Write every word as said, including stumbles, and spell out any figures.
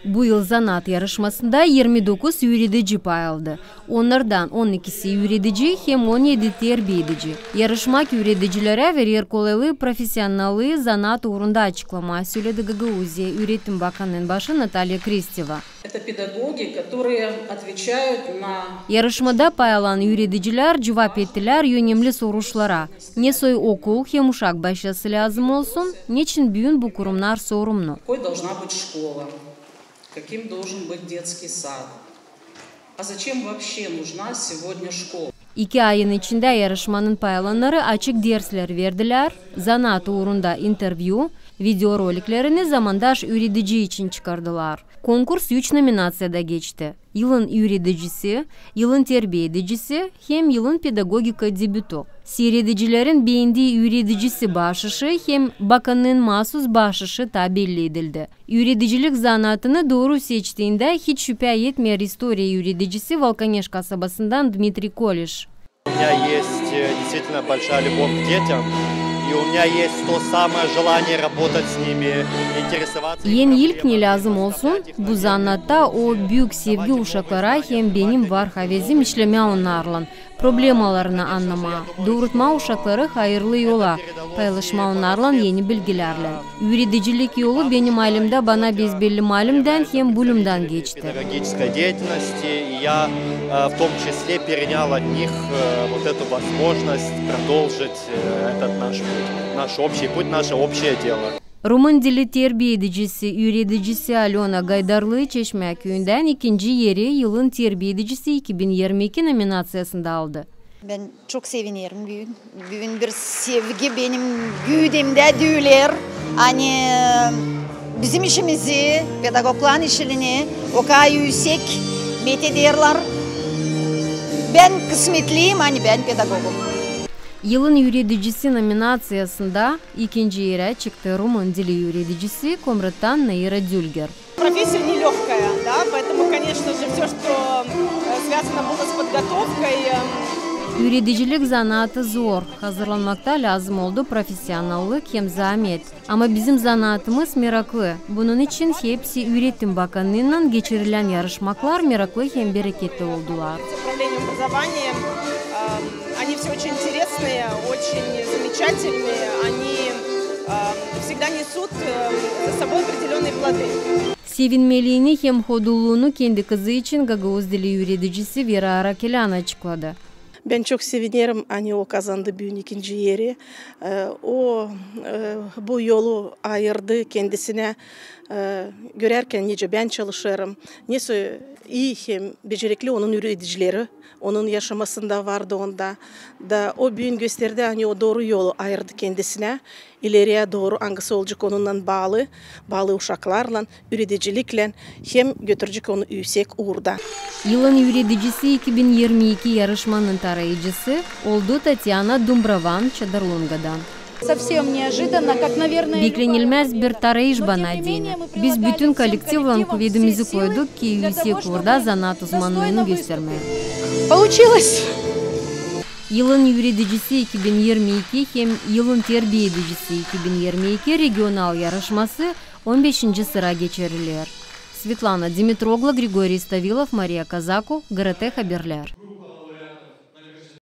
Bu yıl zanaat yarışmasında irmi dokuz üüredici pay aldı. Onnardan on ikisi üüredici hem on edi terbiedici. Yarışmak üüredicilerä verer kolaylıı, profesionallıı zanaat uurunda açıklamaa, söledi Gagauziya üüretim bakanının başı Natalya Kristeva. Это педагоги, которые отвечают на... Yarışmada pay alan üüredicilär cuvap ettilär önemli soruşlara: ne soy okul hem uşak başçası lääzım olsun, neçin büün bu kurumnar sorumnu? Какой должна быть школа? Каким должен быть детский сад? А зачем вообще нужна сегодня школа? İki ayın içindä yarışmanın pay alannarı açık derslär verdilär, zanaat uurunda intervyu, videoroliklerini zamandaş üüredici için çıkardılar. Konkurs üç nominaţiyada geçti: yılın üüredicisi, yılın terbiedicisi hem yılın pedagogika debütü. Siiredicilerin beendii üüredicisi baaşışı hem bakannıın maasuz baaşışı taa belli edildi. Üüredicilik zanaatını dooru seçtiindä hiç şüpä etmeer istoriya üüredicisi Valkaneş kasabasından Dmitriy Koliş. У меня есть, э, действительно большая любовь к детям, и у меня есть то самое желание работать с ними, интересоваться их проблемами, составлять их... En ilk ne lääzım olsun, bu zanaatta o büük sevgi uşaklara hem benim var havezim işlemää onnarlan, problemalarını annamaa, doorutmaa uşakları hayırlı yola, paylaşmaa onnarlan eni bilgilärlän. Üüredicilik yolu benim alemdä bana bezbelli malimdän hem bölümdän geçti. Педагогической деятельности, и я, э, в том числе перенял от них, э, вот эту возможность продолжить, э, этот наш путь, наш общий путь, наше общее дело. Rumın dili terbiedicisi, üüredicisi Alöna Gaydarlı Çeşmä küüyündän ikinci eri yılın terbiedicisi iki bin irmi iki nominaţiyasında aldı. Bän çok sevinerim büün. Büün bir sevgi benim güüdemdä düüler. Ani bizim işimizi, pedagogların işini o kadar üüsek metederlär. Bän kısmetliyim, ani bän pedagogum. Yılın üüredicisi nominaţiyasında ikinci erä çıktı rumın dili üüredicisi Komrattan Naira Dülger. Профессия нелёгкая, да, поэтому, конечно же, всё, что, э, связано было с подготовкой, э... Üüredicilik zanaatı zor. Hazırlanmakta lääzım oldu profesionallık hem zaamet. Ama bizim zanaatımız meraklı. Bunun için hepsi üüretim bakannıınnan geçirilän yarışmaklar meraklı hem bereketli oldular. С управлением образования, эм, они все очень интересные, очень замечательные, они, эм, всегда несут, эм, за собой определённые плоды. Sevinmelliini hem hodulluunu kendi kızı için gagauz dili üüredicisi Vera Arakelyan açıkladı. Bän çok sevinerim, ani o kazandı büün ikinci eri. E, o, e, bu yolu ayırdı kendisinä, e, görärkän, nicä bän çalışêrım, nesoy ii hem becerikli onun üüredicileri, onun yaşamasında vardı onda. Da o büün gösterdi, ani o dooru yolu ayırdı kendisinä, ileriyä dooru, angısı olacek onunnan baalı, baalı uşaklarlan, üürediciliklän hem götürecek onu üüsek uurda. Yılın üüredicisi iki bin irmi iki yarışmanın tarayıcısı oldu Tatyana Dumbravan Çadarlungadan. Совсем неожиданно, как, наверное, любая... Beklenilmäz bir tarayış bana deyni. Biz bütün kollektivlan kuvedimizi koyduk, ki üüsek uurda zanaat uzmannıını göstermää. Получилось! Yılın üüredicisi iki bin irmi iki hem yılın terbiedicisi iki bin irmi iki regional yarışması on beşinci sıra geçiriler. Svetlana Dimitroglu, Grigoriy Stavilov, Mariya Kazaku, GRT Haberlär.